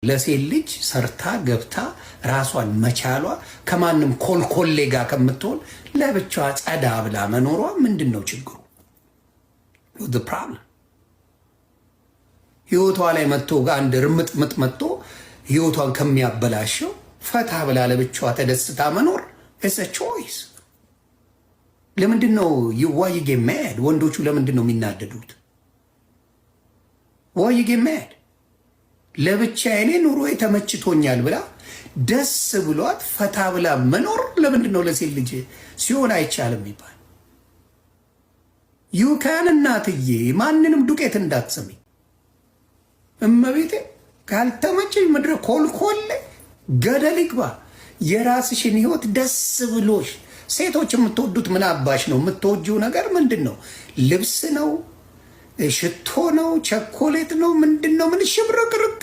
ለሴት ልጅ ሰርታ ገብታ ራሷን መቻሏ፣ ከማንም ኮልኮሌ ጋር ከምትሆን ለብቻዋ ጸዳ ብላ መኖሯ ምንድን ነው ችግሩ? Problem ህይወቷ ላይ መጥቶ አንድ ርምጥምጥ መጥቶ ህይወቷን ከሚያበላሸው ፈታ ብላ ለብቻዋ ተደስታ መኖር is a choice። ለምንድን ነው why you get mad? ወንዶቹ ለምንድን ነው የሚናደዱት? Why you get mad? ለብቻ እኔ ኑሮ ተመችቶኛል ብላ ደስ ብሏት ፈታ ብላ መኖር ለምንድን ነው ለሴት ልጅ ሲሆን አይቻልም ይባል? You can እናትዬ፣ ማንንም ዱቄት እንዳትሰሚ። እመቤቴ፣ ካልተመቸኝ ምድረ ኮልኮሌ ገደል ይግባ። የራስሽን ህይወት ደስ ብሎሽ። ሴቶች የምትወዱት ምን አባሽ ነው? የምትወጂው ነገር ምንድን ነው? ልብስ ነው? ሽቶ ነው? ቸኮሌት ነው? ምንድን ነው? ምን ሽብርቅርቅ።